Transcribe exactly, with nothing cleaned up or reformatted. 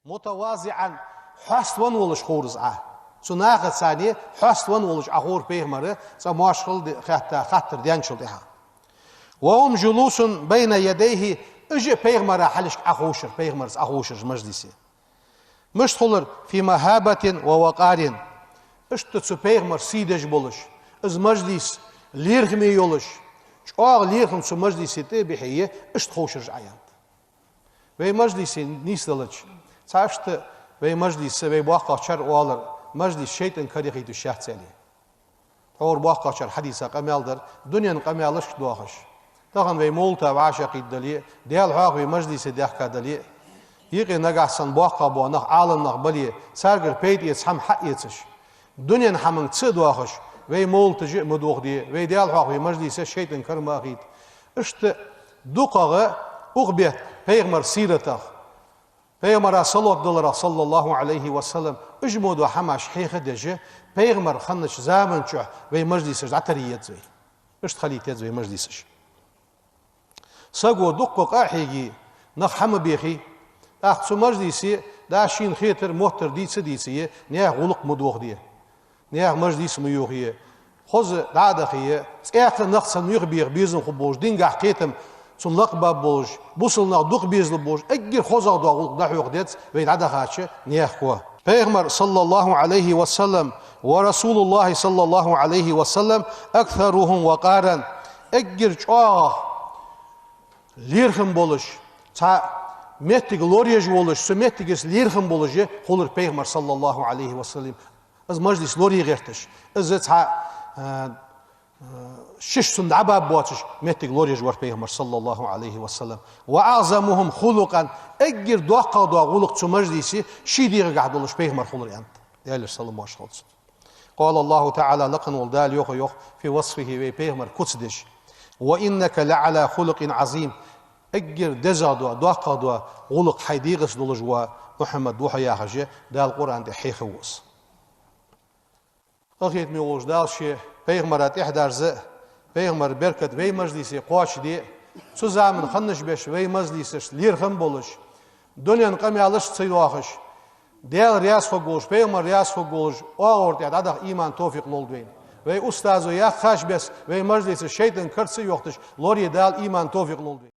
متواضعا, хьаставаь волаш ховр из Ӏа. Цу нахаца цхьана хьаставаь волаш Ӏа ховр пайхамар, цкъа моаршал де-, хатта, хаттар даьнначул тӀехьагӀа. وهم جلوس بين يديه, уж а пайхамара хьалхашка Ӏа ховшар, пайхамарца Ӏа ховшар мажлисе. Мишта хулар? في مهابة ووقار. Иштта цу пайхамара сий деш болаш, из мажлис лерхӀаме йолаш, чӀоагӀа лерхӀам цу мажлисе тӀа а бихьа, иштта ховшар уж Ӏа, аьннад. Вай мажлисе нийсделча, цхьа иштта вай мажлисе, вай боккхагӀчар оалар, мажлис шайтӀан кара яхийташ яц аьле. Тхьовра боккхагӀчар хьадиса къамаьл дар, дунен къамаьлашка доахаш. Тахан вай мовлата вӀашагӀкхийтта дале, Даьла хьоахаве мажлисе даьхка дале, юкъе нагахьа санна боккхагӀа бола нах, Ӏаламнах бале, царгара пайда эца хӀама хьаэцаш, дунен хӀаманга ца доахаш, вай мовлаташ а ма дохаде, вай Даьла хьоахаве мажлисаш шайтӀан кара ма яхийта. Иштта дукхагӀа укх бетта пайхамара сиратах, пайхамара салот даларах, صلى الله عليه وسلم, уж мо дола хӀамаш хьеха а деш, пайхамар хиннача заман чухь вай мажлисаш дӀатаръе еза вай. Иштта хилийта еза вай мажлисаш. Саго дукха къа а хьеге, нах хьа ма бехе, тӀаккха цу мажлисе, да шийна хетар, моттар дийца а дийце, наьха гӀулакх ма дохаде. Наьха мажлис ма йохае, хоза дӀа а дахе, цӀаькха нах цунна юхабеха безам хургболаш, дингахьа кхетам цунна лакхбаргболаш, бусалба нах дукха безалургболаш, эггара хозагӀа дола гӀулакх дӀахьоха деза вай дӀадахача наьха коа. Пайхамар, صلى الله عليه وسلم, ورسول الله صلى الله عليه وسلم أكثرهم وقارا, эггара чӀоагӀа лерхӀам болаш, цхьа моттиг лораеш волаш, цу моттигашца лерхӀам болаш хулар пайхамар, صلى الله عليه وسلم. Из мажлис лорае гӀерташ, из цхьа, а, а, шишша цунна дӀабаргбоацаш моттиг лораеш вар пайхамар, صلى الله عليه وسلم. وأعظمهم خلقا, эггара доккхагӀа дола гӀулакх цу мажлисе ший дегӀагахьа долаш пайхамар хулар, аьннад. Даьла салам-моаршал хилда цунна. قال الله تعالى, лакха вола Дала йоах, йоах, في وصفه, вай пайхамара куц деш: وإنك لعلى خلق عظيم. Эггара дезагӀа дола, доккхагӀа дола гӀулакх хьай дегӀаца долаш ва, Мухьаммад, ва хьо, яхаш, Дала Къуръан тӀа хьехаву из. Къахетаме волча Дала ший пайхамара тӀехьадерза, пайхамара беркат вай мажлисе кхоачашде, цу заман хиннача беса вай мажлисаш лерхӀам болаш, дунен къамаьлашца ца йоахаш, Даьла раьза хургволаш, пайхамар раьза хургволаш, оагӀора тӀа дӀадаха иман, товфикъ лолда вайна. Вай устазо яхача беса вай мажлисаш шайтӀан кара ца йохийташ лорае Дала иман, товфикъ лолда вайна.